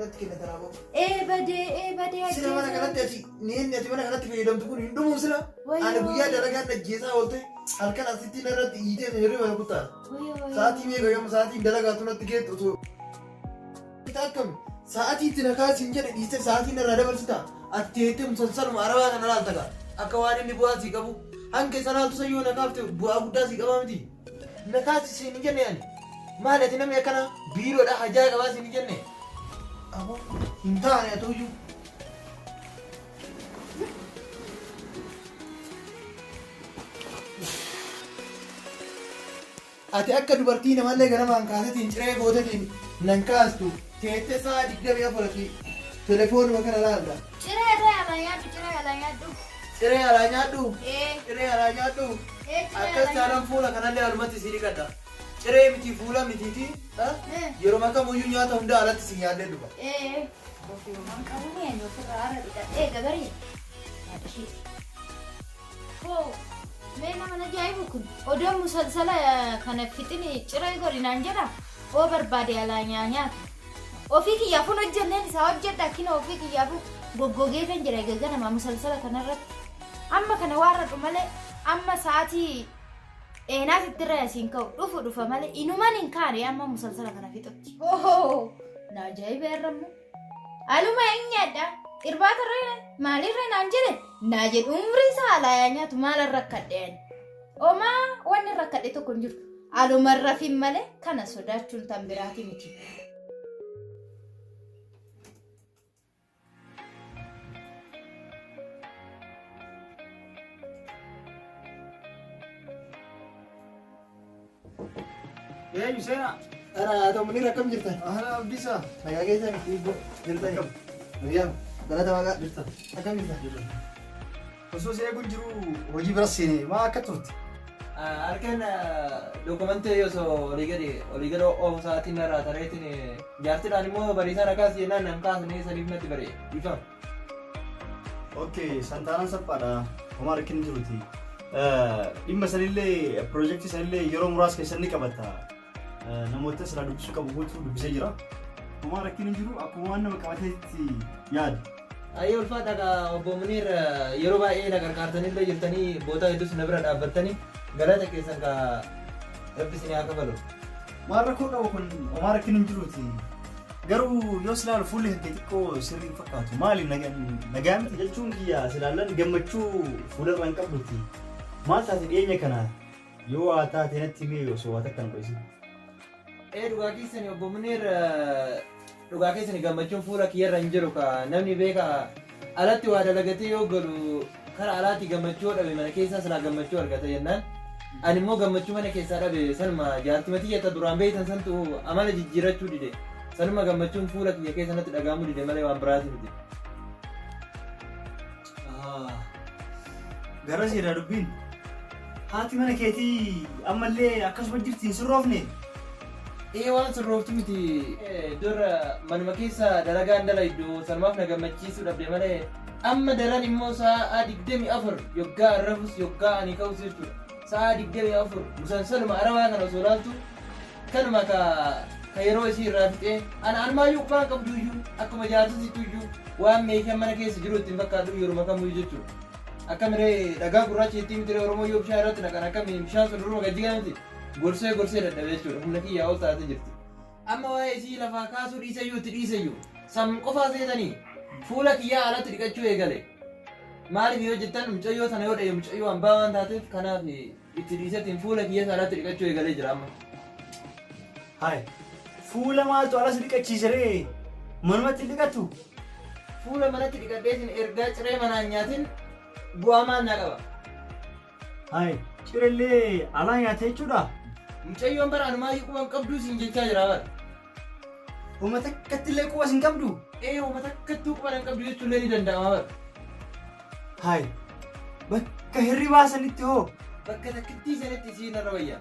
natti kennatan aboo. Ee badee ee badee Sila mana kanatti ati neenni ati mana kanatti fayyadamtu kun hin dhumuu sila. Wayyoo. Ani guyyaa dalagaan ajjeesaa oolte halkan asitti narratti iitee hirriba na kutaa. Wayyoo wayyoo. Sa'aatii meeqa yoom sa'aatiin dalagaatu natti geettu osoo. Akkami sa'aatii itti na kaasiin jedhe dhiistee sa'aatii narraa dabarsita. Ati teettee musalsaluma arabaa kana laalta kaa. Akka waan inni bu'aa sii qabu. Hanga isa laaltu san yoo na kaafte bu'aa guddaa sii qabaa miti. Na kaasi siin hin jenne ani. Maali ati namni akkana biiroodha hajaa qabaa siin hin jenne. Aboo hin taane atuyyuu. Ati akka dubartii namallee ganamaan kaatetiin ciree gootetiin nan kaastu teettee sa'a 24 ati telefoonuma kana laalta. Ciree irraa alaa nyaadhu ciree alaa nyaadhu. Ciree alaa nyaadhu. Ee. Ciree alaa nyaadhu. Ee ciree Akkas alaa taanaan nyaadhu. fuula kanallee alumatti si dhiqadha. Ciree miti fuula mitiiti. Yeroo kamuyyuu nyaata hundaa alatti si nyaadhee dhufa. Ee. Ofii homaan qabu mee ani ofirraa haara dhiqadhee gabarii. Yaada ishee. Hoo mee nama na ajaa'ibu kun odoo musalsala kana fixini ciree godhi naan jedha hoo barbaade alaa nyaa nyaatu. Ofii kiyyaafuun hojjenneen isaa hojjedha kina ofii kiyyaafuu goggogeetan jira egaa ganama musalsala kanarratti. Amma kana waan radhu malee amma sa'aatii eenaas ittirra asiin ka'u dhufu dhufa malee inuman hin kaane amma musalsala kana fixutti. Hoo na ajaa'iba irrammoo. Aluma hin nyaadha. Irbaata irra maalirra naan jedhe naa jedhu umrii isaa alaa yaa nyaatu maalan rakkadhe ani. Omaa wanni rakkadhe tokko hin jiru. Aluma rafin malee kana sodaachuun tan biraati miti. Eenyu seenaa? Ana haa ta'u Munir akkam jirta? Ahla Abdiisaa. Nagaa keessa miti jirtani. Nagayyaa galata waaqaa. Jirta. Akkam jirta? Osoo si eeguun jiru hojii bira seene maa akka turte? Harkeen dokumentii osoo olii gadi olii gadi oofu sa'aatiin narraa tareetiin jaartiidhaan immoo bariisaan akkaas jennaan nan kaasnee saniif natti bare dhiifama. Okay, santaanaan salphaadha. Homaa rakkinni jiruti. Dhimma sanillee piroojeektii sanillee yeroo muraasa keessatti ni qabata. Namoota silaa dubbisuu qabu guutuu dubbisee jira. Homaa rakkinni hin jiru akkuma waan nama qabateetti yaadi. Ayyee ulfaadha kaa obbo Muniir yeroo baay'ee na qarqaartanillee jirtanii bootaa hedduus na bira dhaabbattanii galata keessan kaa rabbi isin haa kafalu. Maal rakkoo qaba kun homaa rakkinni hin jiruuti. Garuu yoo si ilaalu fuulli kan kee xiqqoo sirrii hin fakkaatu. Maali nagaa miti jechuun kiyya si ilaallan gammachuu fuularra hin qabduti. Maal taate dhiyeenya kana yoo waa taate natti himee osoo waa takka hin dho'isin. Ee dhugaa keessani obbo Muniir dhugaa keessani gammachuun fuula kiyyarra hin jiru ka namni beeka alatti waa dalagatee yoo galu kara alaatti gammachuu yoo dhabe mana keessaa silaa gammachuu argata jennaan ani immoo gammachuu mana keessaa dhabe sanuma jaartima tiyya ta duraan beektan santu amala jijjiirachuu dide sanuma gammachuun fuula kiyya keessa natti dhaga'amuu dide malee waan biraati miti. Gara seeraa dubbiin. Haati mana keetii ammallee akkasuma jirti hin sirroofne. Ee waan sirrooftu miti dura manuma keessa dalagaan dalaydu sanumaaf na gammachiisuu dhabde malee amma daran immoo sa'aa 24 yoggaa an rafus yoggaa ani ka'us jechuudha sa'aa 24 musansaluma arabaa kana osoo laaltu kanuma ka ka yeroo isii irraa fixee ana anumaayyuu qubaan qabduyyuu akkuma jaarsisittuyyuu waan meeshaan mana keessa jiru ittiin fakkaatu yeruma kamuyyuu jechuudha. Akka miree dhagaa gurraacha ittiin miti Oromoo yoo bishaan irratti naqan akka bishaan sun duruma gajjigaa miti. Gorsee gorsee dadhabe jechuudha. Humna kiyyaa ol taatee jirti. Amma waa'ee isii lafaa kaasuu dhiiseyyuu itti dhiiseyyuu. San qofaa seetanii fuula kiyyaa alatti dhiqachuu eegale. Maaliif yoo jettan mucayyoo tana yoo dha'e mucayyoo hambaa waan taateef kanaaf itti dhiisetiin fuula kiyya alatti dhiqachuu eegalee jira amma. Hayi fuula maaltu alas dhiqachiise ree? Manumatti hin dhiqattu? Fuula manatti dhiqadheetiin ergaa ciree manaan nyaatin bu'aa maal naa qaba? Hayi cirellee alaa nyaate jechuudha? Mucayyoon bara anumaayyuu quba hin qabduu siin jechaa jira bara. Homa takkatti illee quba sin qabdu? Ee homa takkattuu quba hin qabdu jechuun illee ni danda'ama bara. Hayi bakka hirribaa sanitti hoo? Bakka takkittii sanitti isiin narra wayya.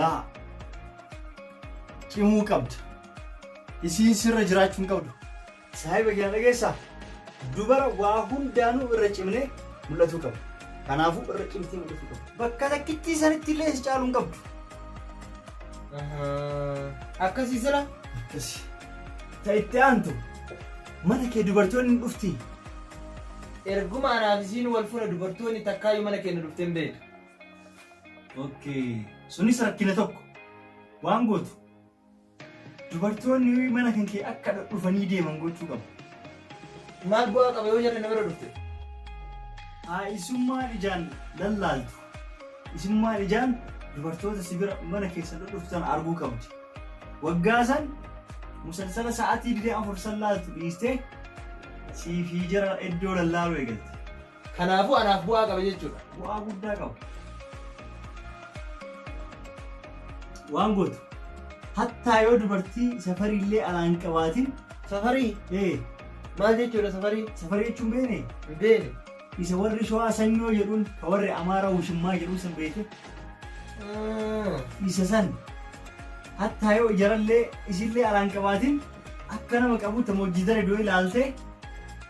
Laa cimuu qabda. Isiin sirra jiraachuu hin qabdu. Saahiba kiyya na dhageessaa? Dubara waa hundaanuu irra cimnee mul'atuu qabna. Kanaafuu irra cimtee mul'atuu qabda. Bakka takkittii sanitti illee si caaluu hin qabdu. Akkasii sila? Akkasi. Ta itti aantu mana kee dubartoonni hin dhufti. Erguma anaaf isiin wal fuune dubartoonni takkaayyuu mana keenya dhuftee hin beektu. Okay. Sunis rakkina tokko. Waan gootu dubartoonni mana kan kee akka dhufanii deeman gochuu qabu. Maal bu'aa qaba yoo jarri na bira dhufte? Haa isummaan ijaan lallaaltu. Isummaan ijaan dubartoota si bira mana keessa dhuftan arguu qabdi. Waggaa san musalsala sa'aatii 24 san laaltu dhiistee sii fi jara iddoo lallaaluu eegalti. Kanaafuu anaaf bu'aa qaba jechuudha. Bu'aa guddaa qaba. Waan gootu hattaa yoo dubartii safariillee alaan qabaatin. Safarii? Ee. Maal jechuudha safarii? Safarii jechuun beene? Hin beene. Isa warri Shawaa sanyoo jedhuun ka warri Amaaraa wushimmaa jedhuun san beekte? Isa san hattaa yoo ijarallee isillee alaan qabaatin akka nama qabu ta mojjidara iddoo ilaaltee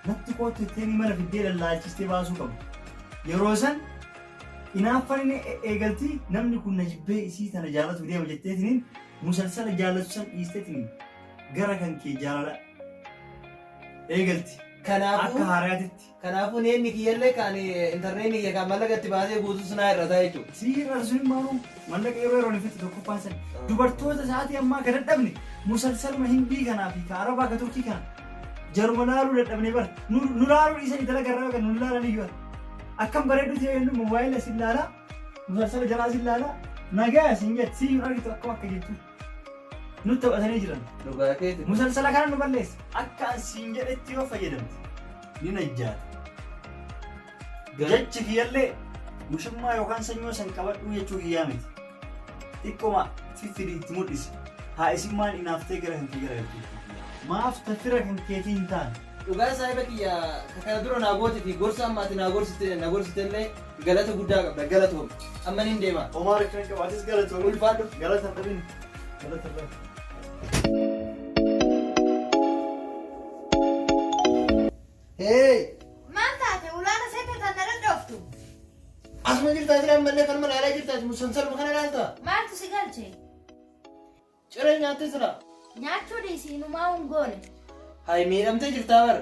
natti koottu jettee mana fiddee lallaalchistee baasuu qabdu. Yeroo san inaaffan inni eegalti namni kun na jibbee isii tana jaalatu deema jetteetiniin musalsala jaalatu san dhiisteetiniin gara kan kee jaalala eegalti. Kanaafuu Akka haaraatitti. Kanaafuu neenni kiyyallee kan intarneetni kiyya kan mallaqa itti baasee guutuu sunaa hir'ataa jechuudha. Si hir'atu sun maanuu mallaqa yeroo yeroon hin fixu tokkoffaan san. Dubartoota sa'aatii ammaa ka dadhabne musalsaluma hindii kanaa fi ka arabaa ka turkii kana jaruma laaluu dadhabne bara nu nu laaluu dhiisanii dalaga irraa kan nu laalan iyyuu akkam bareedu ta'e jennu moobaayila sin laalaa musalsala jalaa sin laalaa nagaa sin jetti si hin argitu akkam akka jettu. Nutti taphatanii jiran. Dhugaa keeti. Musalsala kana nu balleessa. Akka an siin jedhetti yoo fayyadamte ni najjaata. Jechi kiyyallee mushummaa yookaan sanyoo san qabadhuu jechuu kiyyaa miti. Xiqqoma fiffidi itti mul'isi. Haa isimmaan inaaftee gara kan kee garagaltu jechuu kiyyaa. Maaf ta fira kan keetii hin taane? Dhugaa saahiba kiyya ka kana dura naa goote fi gorsa amma ati naa gorsite na gorsitellee galata guddaa qabda galatoomi. Amma nin deema. Homaa rakkina hin qabu atis galatoomi. Ulfaadhu. Galata hin dhabin. Galata hin dhabin. Hey! Maal taate ulaana seete tan na dhadhooftu? Asuma jirtaa jira ammallee kanuma laalaa jirtaa musansaluma kana laaltaa? Maaltu si galche? Ciree nyaattee sila? Nyaachuu dhiisi inumaa hin goone. Hay miidhamtee jirtaa bar.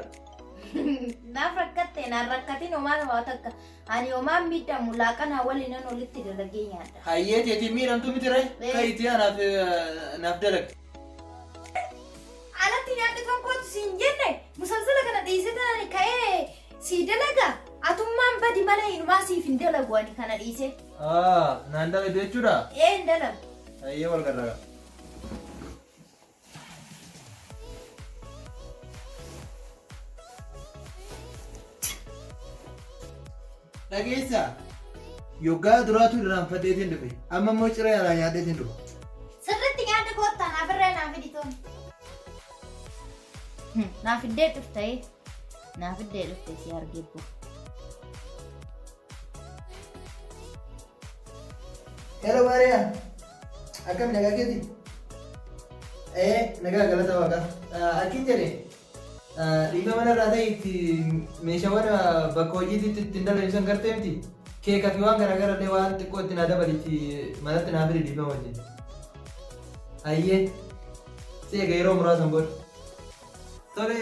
Naaf rakkatte naan rakkatin homaa waa takka. Ani homaan miidhamu laaqanaa waliinan walitti dalagee nyaadha. Hayyee teetiin miidhamtu miti ree? Ee. Ka'iitii anaaf naaf dalag. Alatti nyaadhu kan kootu siin jenne musalsala kana dhiisee tanani ka'ee sii dalaga. Atummaan badi malee inumaa siif hin dalagu ani kana dhiisee. Aa naan dalagdu jechuudha? Ee hin dalagu. Hayyee wal garraga. Dhageessaa? Yoggaa duraatu irraanfadheetiin dhufe. Amma immoo ciree alaa nyaadheetiin dhufa. Sirriitti nyaadhu koottaa naaf irree naaf fidi toon. Naaf iddee dhufte. Naaf iddee dhufte si argeebbo. Hello Maariyaa. Akkami nagaa keeti? Ee nagaa galata waaqaa. Akkin jedhe dhiiga mana irraa ta'e itti meeshaawwan bakka hojiitti ittiin dalagnu san gartee miti. Keeka fi waan garaagaraa illee waan xiqqoo itti naa dabalitti manatti naa fidi dhiifama wajjin. Hayyee. Si eega yeroo muraasan booda. Tole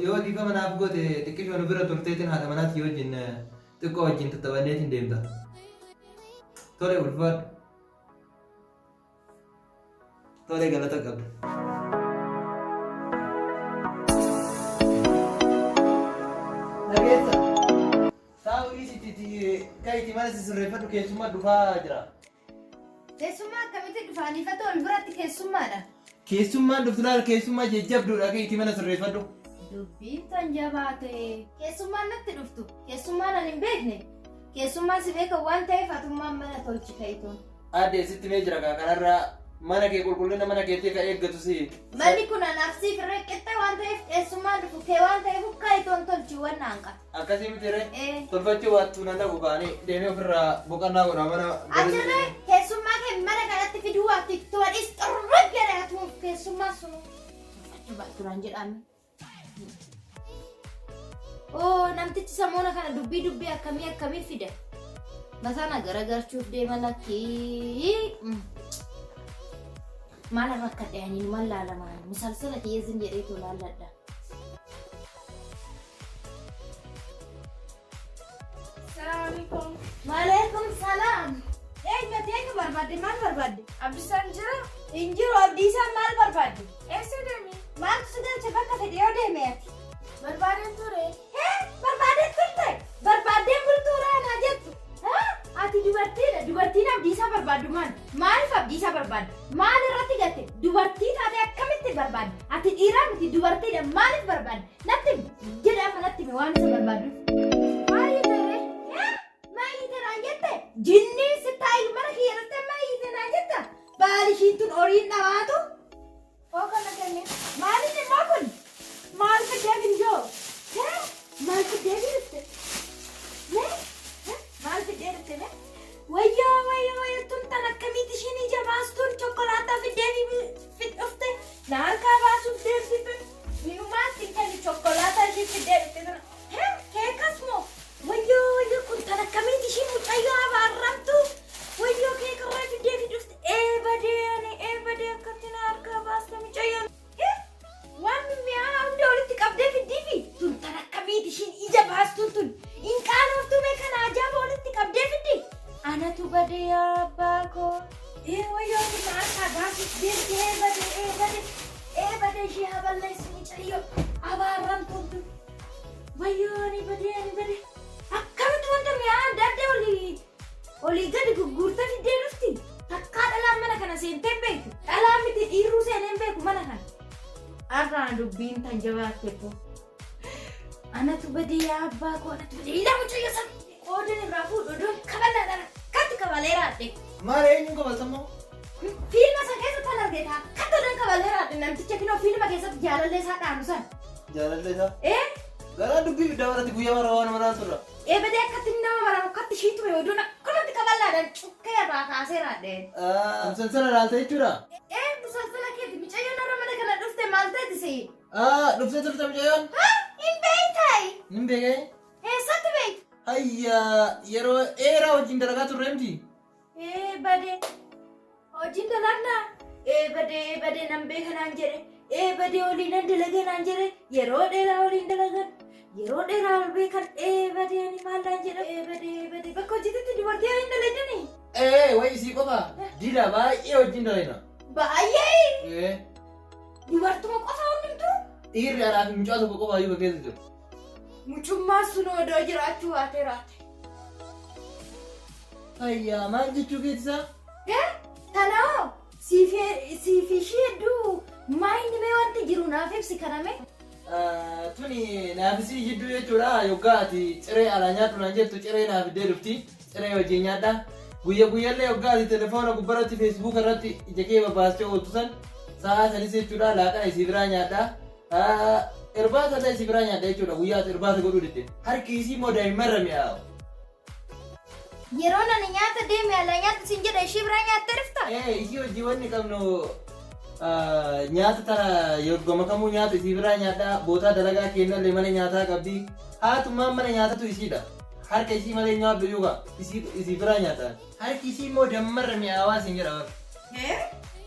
yoo dhiifama naaf goote xiqqishoo nu bira turteetiin haadha manaatti wajjin xiqqoo wajjin tattabanneetiin deemta. Tole ulfaadhu. Tole galata qabda. Dhageessa. Taa'u dhiisiti ka'iti mana sisirreeffadhu keessummaa dhufaa jira. Keessummaa akkamitti dhufa? Aniifatu ol biratti keessummaadha. Keessummaan dhuftu laal keessummaa jajjabduudha ka'iti mana sirreeffadhu. Dubbiin tan jabaate. Keessummaan natti dhuftu. Keessummaan ani hin beekne. Keessummaan si beekan waan ta'eef atummaan mana tolchi ka'itoon. Aadde sitti mee jira kaa kanarraa mana kee qulqullina mana keetii ka eeggatu si. Manni kun anaaf siif irree qixxee waan ta'eef keessummaan dhufu kee waan ta'eef ka'itoon tolchi waan naan qaba. Akkasii miti ree? Ee. Tolfachuu baattu nan dhaqu kaanii deemee ofirraa boqonnaa godha mana. Achirree keessummaa kee mana kanatti fiduu waatti ittuma dhiis xurree jedhe atuuf keessummaa sun tolfachuu baattu naan jedhaame. Oo namtichi samoona kana dubbii dubbii akkamii akkamii fida. Mataa na garagalchuuf deema lakkii. Maal rakkadhe ani numan laalamaan musalsala kiyya zim jedheetu laalladha. Salaamaaleykum. Maaleykum salaam. Eenyu ati eenyu barbaadde maal barbaadde? Abdiisaan jira? Hin jiru Abdiisaan maal barbaadde? Eessa deemi? Maaltu si galche bakka fedhe yoo deeme ati? Barbaadeen ture. Hee barbaadeen turte? Barbaadeen bultuura anaa jettu? Haa? Ati dubartiidha. Dubartiin Abdiisaa barbaaddu maal? Maaliif Abdiisaa barbaadde? Maal irratti gatte? Dubartii taate akkamitti barbaadde? Ati dhiiraa miti dubartiidha. Maaliif barbaadde? Natti himi. Jedhi amma natti himi waan isa barbaadduuf. Maal tere? Maal naan jette? Jinniin si taayi mana kiyya irratti amma hiite naan jetta? Baali ishiin tun horiin dhabaatu. Hoo kana kenne. Maaliin immoo kun? Maal fiddee finjoo? Hee? Maal fiddee dhufte? Mee? Hee? Maal fiddee dhufte mee? Wayyoo wayyoo wayyoo tun tan akkamiiti ishiin ija baastuun chokkolaataa fiddee dhufte? Na harkaa baasuuf deemti tun. Minumaan siin kenni chokkolaataa ishii fiddee dhufte tana. Hee? Keekas moo? Wayyoo wayyoo kun tan akkamiiti ishiin mucayyoo abaarramtu? Wayyoo keekarraa fiddee dhufte. Ee badee ani ee badee akkatti na harkaa baaste mucayyoon. Hee? Waan mi'aa hunda walitti qabdee fiddiifi tun tan akkamiiti ishiin ija baastuun tun hin qaanoftuu mee kana ajaa'aba walitti qabdee fiddi. Anatu badee yaa abbaa koo. Ee wayyoo kun na harkaa baasuuf deemti ee badee ee badee ee badee ishee haa balleessu mucayyoo abaarramtuun tun. Wayyoo ani badee ani badee akkamitti wanta mi'aa adda addaa olii olii gadi gugguurtee fiddee dhufti. Takkaa dhalaan mana kana seentee hin beektu. Dhalaan miti dhiirruu seenee hin beeku mana kana. Har'aan dubbiin tan jabaatte po. Anatu badee yaa abbaa koo anatu badee ilaa mucayyoo san qoodan irraa fuudhu odoon kabalaadhaan akkatti kabalee raadhe. Maal eenyuun kabaltammoo? Fiilma san keessatti kan argite akkatti odoon kabalee raadhe namticha kinoo fiilma keessatti jaalallee isaa dhaanu san. Jaalallee isaa. Ee Garaan dubbii fiddaa baratti guyyaa mara waan maraa turra. Ee badee akkatti nama maramu akkatti ishii tume odoon akkanatti kaballaadhaan cukkee irraa kaasee raadhe. Musalsala laalta jechuudha. Ee musalsala keeti mucayyoon har'a mana kana dhufte maal taati si? Dhuftee turte mucayyoon? Hin beektaayi. Nin beekee? Eessatti beekta? Hayya yeroo dheeraa wajjin dalagaa turre miti. Ee badee hojiin dalagnaa? Ee badee ee badee nan beeka naan jedhe. Ee badee olii nan dalaga naan jedhe. Yeroo dheeraa waliin dalagan. Yeroo dheeraa wal beekan. Ee badee ani maal naan jedha. Ee badee ee badee bakka hojiitti dubartii waliin dalaydanii? Ee wayi isii qofa dila baay'ee wajjin dalayna. Baay'ee Ee dubartuma qofa hundumtuu. dhiirri alaa fi mucaa tokko qofa iyyuu keessa jiru. Mucummaan sun odoo jiraachuu baatee raate. Hayya maal jechuu keetisaa? Tanaa siif ishii hedduu maayini mee wanti jiru naaf ibsi kaname. Tuni naafisii jidduu jechuudha yoggaa ati ciree alaa nyaadhu naan jettu ciree naaf iddee dhufti ciree wajjin nyaadha. Guyya guyyallee yoggaa ati telefoona gubbarratti feesbuuk irratti ija kee babbaastee ooltu san sa'a sanis jechuudha laaqana isii biraa nyaadha. Irbaata illee isii biraa nyaadha jechuudha guyyaa ati irbaata godhuu didde. Harki isii immoo daa'immarra mi'aawu. Yeroo nani nyaata deeme alaa nyaata siin jedha ishii biraa nyaattee dhufta. Ee isii wajjin wanni qabnu nyaata tana yoggoma kamuu nyaata isii biraa nyaadha bootaa dalagaa kennallee mana nyaataa qabdi. Haatummaan mana nyaatatu isiidha. Harka isii malee nyaadhu yuuka isii biraa nyaata. Harki isii immoo dammarra mi'aawaa siin jedha.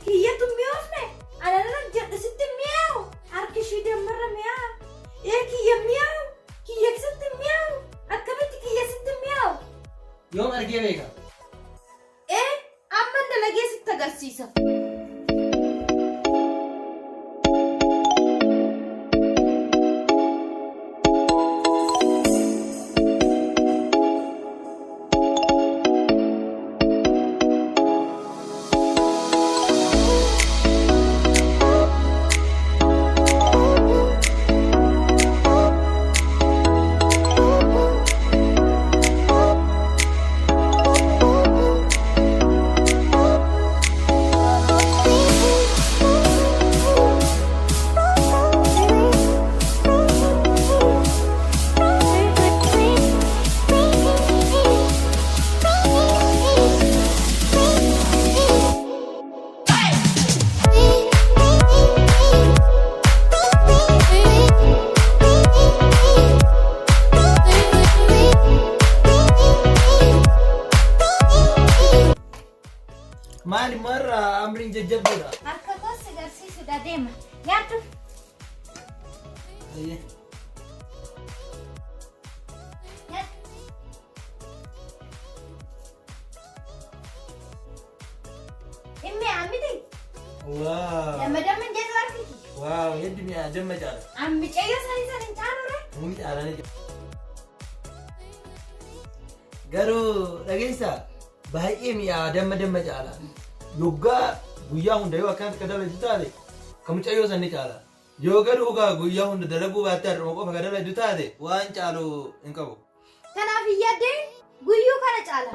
Kiyyatu mi'oofne anarra jedhu sitti mi'aawu harki ishii dammarra mi'aawu. Ee kiyya mi'aawu kiyya sitti mi'aawu akkamitti kiyya sitti mi'aawu. Yoom argee beeka? Ee amma dalagee sitti agarsiisa. Maali marra amriin jajjabduudha. Harka Deema. Nyaadhu. Ayyee. Nyaadhu. Inni ammiti. Waaw. Damma damma hin jedhu argiti. Waaw hedduu mi'aa damma caala. Ammi ceyyoo sanii sana hin caalure. Ni caala ni caala. Garuu dhageessaa baay'ee mi'aa damma damma caala. Yoggaa guyyaa hunda yoo akkanatti ka dalagdu taate ka mucayyoo san ni caala. Yoo garuu gaa guyyaa hunda dalaguu baatte har'uma qofa ka dalagdu taate waan caalu hin qabu. Kanaaf hin yaaddeen guyyuu kana caala.